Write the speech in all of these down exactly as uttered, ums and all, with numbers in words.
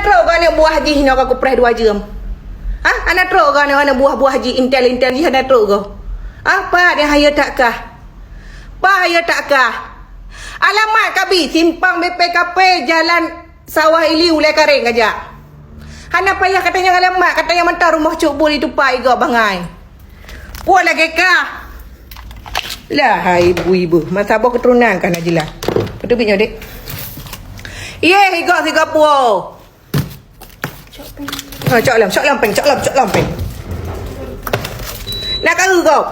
Trok keu aneuk buah jih nyoe ka kupreh dua jeuem. Ha? Hana trok keu aneuk-aneuk buah-buah jih, intel-intel jih hana trok keu? Ha? Pat nyang hayeu that kah? Pat hayeu that kah? Alamat ka bi, simpang B P K P, jalan Sawah Ili, Ulèe Kareng kajak. Hana payah katanyong alamat, katanyong mantong rumoh Cuk Bul itu pat igob bangai. Puwoe lagèe kah. Lah hai ibu-ibu, masa boh keuturonan ka na jeulaih. Beutôi nyoe, Dek. Ié, higoe sigoe puwoe. Ha, cok lom, cok lom pèng, cok lom, cok lom pèng. Na ka eu gob.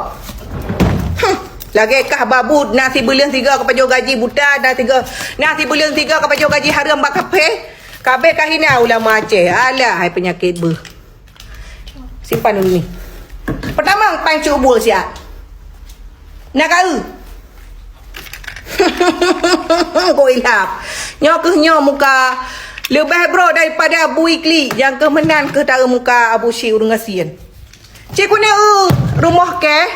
Huh, lagèe kah babu, na sibeuleueng sigoe ka pajoh gaji buta, na sigoe, na sibeuleueng sigoe ka pajoh gaji hareuem bak kaphé. Ka abéh ka hina ulama Aceh. Alah hai peunyakét beuh. Simpan dulu ni. Peutama pang Cuk Bul siat. Na ka eu. Kok ilap. Nyoe keuh nyoe muka leubeh brok daripada bui klik nyang keuh meunan keuh taeu muka Abu Syik ureueng gasien. Cit keuneuk eu rumoh kèe.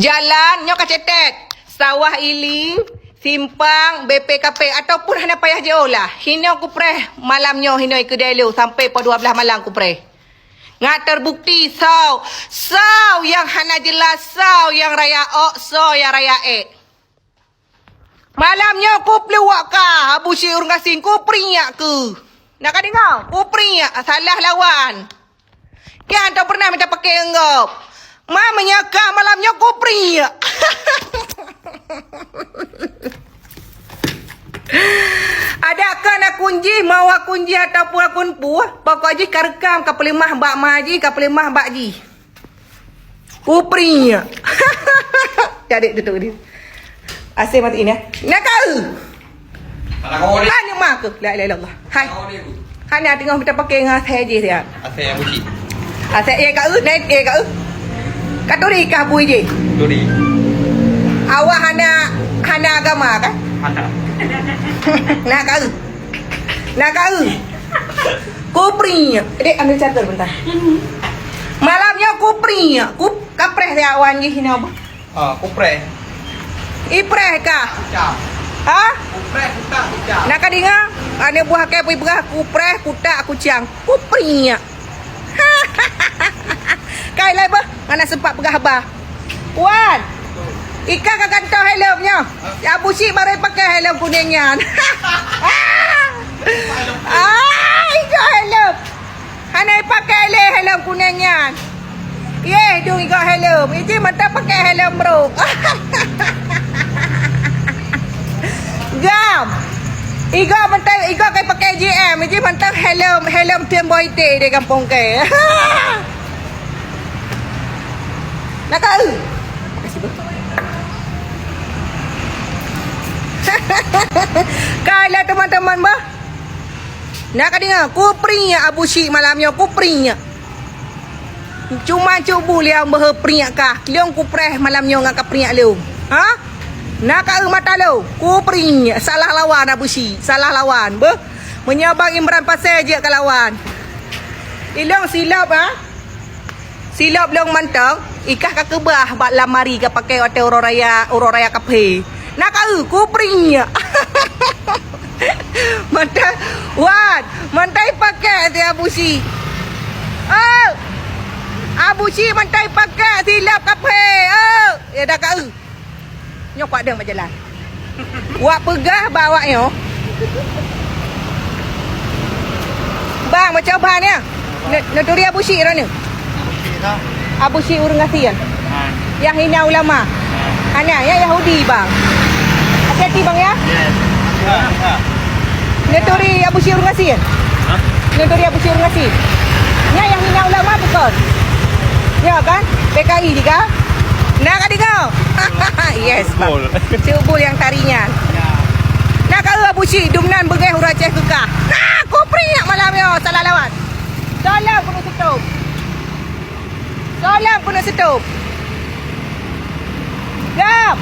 Jalan nyoe ka cetet. Sawah Ili, simpang, B P K P, ataupun hana payah jiôh lah. Hinoe kupreh malam nyoe, hinoe keudè lôn sampai poh dua blaih malam kupreh. Ngat terbukti soe, soe nyang hana jeulaih, soe nyang raya ôk, soe nyang raya ék. Malam nyoe kupluwok kah, Abu Syik ureueng gasien, kuprinyak keuh. Na ka deungö? Kuprinyak, salah lawan. Kian tau pernah mita paké ngon gob. Ma meunyoe ka malam nyoe kuprinyak. Adak keu na kunji, mau akun jih ataupun akun peue, pokok jih ka reukam, ka peuleumah bak ma jih, ka peuleumah bak jih. Kuprinyak. Jadi tutup dia. Asyik mati ini. Na ka eu. Hana ma keuh. La ilaha illallah. Hai. Hana teungoh mita paké ngon asèe jih siat. Asèe Abu Syik. Asèe, eh, ka eu, nai, eh, ka eu. Ka turi kah bui jih. Turi. Awak hana, hana agama kan? Hana. Na ka eu. Na ka eu. Kuprinyak. Dek, ambil charger bentar. Malam nyoe kuprinyak. Ku kapreh siat wan jih nyoe. Ah, kupreh. Ipreh kah? Kucang. Ha? Kupreh, kutak, kucang. Na ka deungö? Aneuk buah kèe peue peugah, kupreh, kutak, kucang. Kuprinyak. Kai lai beuh, hana sempat peugah haba. Wan. Ika ka gantoh helm nyoe. Si Abu Syik baru pakai helm kuning nyan. Ah, ika helm. Hana ipakai lé helm kuning nyan. Yeh, dong igoe helm. Iji mantong pakai helm bro. Gam. Igoe mantong, igoe kai pakai J M. Iji mantong helm, helm tim boy te di kampung ke. Nak tahu? Makasih bro. Kai lah teman-teman bah. Na ka deungö, kuprinyak Abu Syik malam nyoe, kuprinyak. Cuma Cuk Bul nyang beuhe prinyak kah, lôn kupreh malam nyoe ngon kaprinyak lôn. Ha? Na ka eu mata lôn, kuprinyak, salah lawan Abu Syik, salah lawan. Beuh, meunyoe Bang Imran Pasè jeuet ka lawan. Ilôn silop, ha? Silop lôn mantong, ikah ka keubah bak lamari ka pakai watèe uroe raya, uroe raya kaphé. Na ka eu, kuprinyak. Mantong, wan, mantong ipakai si Abu Syik. Oh! Abu Syik mantong ipakai silop kaphé. Oh! Ya dah ka eu. Nyoe kuat deueng bak jalan. Wak peugah bak awak nyoe. Bang, baca bah ni. Ne-, neuturi Abu Syik droeneuh. Abu Syik ureueng gasien. Ha. Nyang hina ulama. Ha. Hana, nyang Yahudi, bang. Hati-hati, bang, ya. Yes. Ha, ha. Neuturi Abu Syik ureueng gasien. Ha? Neuturi Abu Syik ureueng gasien. Nyan nyang hina ulama bukon? Ya kan? P K I juga. Na ka deungö? Yes, bang. Betul. Cuk Bul nyang tari nyan. Ya. Na ka eu Abu Syik, dum nan beungèh ureueng Aceh keukah. Na, kuprinyak malam nyoe, salah lawan. Tolong keuneuk seutop. Tolong keuneuk seutop. Gam.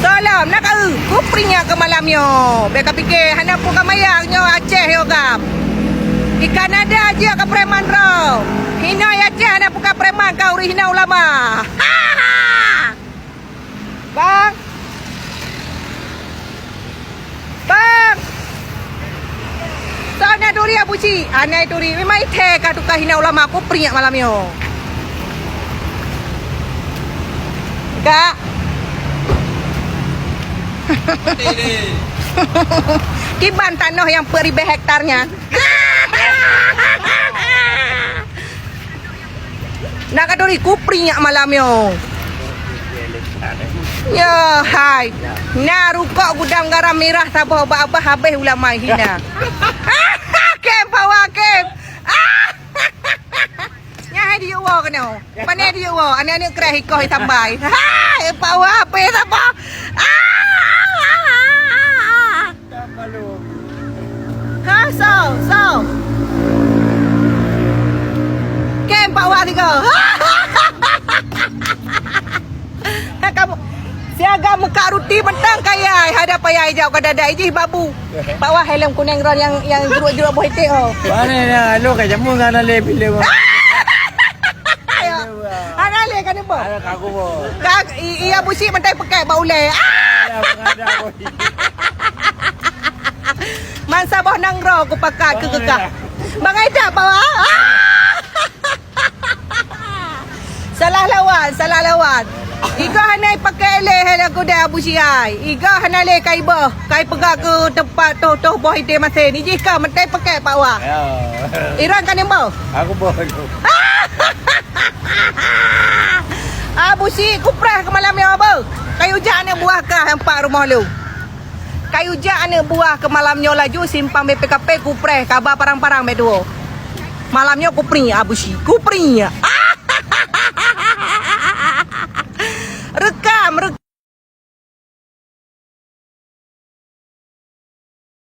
Tolong, na ka eu, kuprinyak keu malam nyoe. Bèk kapike, hana peue ka mayang nyoe Aceh nyoe gam. Ikan ada aja ka preman droe. Hinoe Aceh hana peue ka preman, ka ureueng hina ulama. Ha, ha. Bang. Bang. Turi Abu Cik, anai turi. Memang ithée ka tuka hina ulama, kupriek malam nyoe. Kak. Kiban tanoh nyang peuet ribée hektar nyan. Na ka turi kupriek malam nyoe. Ya hai. Na rukok gudang garam mirah saboh bak abah habéh ulama hina. Kem pawa kem. Nyan hai diyuk woe keunoe. Pane diyuk woe. Aneuk-aneuk kreh ikoh itambai. Hai pawa ape saboh. Ha, so, so. Kem Pak Wah tiga. Kamu siaga muka ruti mentang kaya, hada payah ijak ka dada ijih babu. Pak Wah helm kuning ron yang, yang jeruk-jeruk boh itik oh. Mana ya, lo ka jamu ngana le bila. Ayo. Hana lé ka neuboh. Ada kaku boh. Ka, i-, iya busi mentai pekek bak ulée. Ah! Ada, ada boh. Mansa boh nanggroe kupakat keu keukah. Bangai dak bawa? Ah! Salah lawan, salah lawan. Iga hana ipakée lé hai lagu deh Abu Siai. Iga hana lé kai boh, kai peugah keu teumpat toh-toh boh idéh masen. Ijih ka mentai pekek Pak Wah. Ya. Iran ka neuboh. Aku boh. Abu si kupreh keu malam nyoe beuh. Kayu jak aneuk buah kah empat rumoh lu. Kayu jak aneuk buah keu malam nyoe laju simpang B P K P kupreh kaba parang-parang bek dua. Malam nyoe kupri Abu si. Kupri.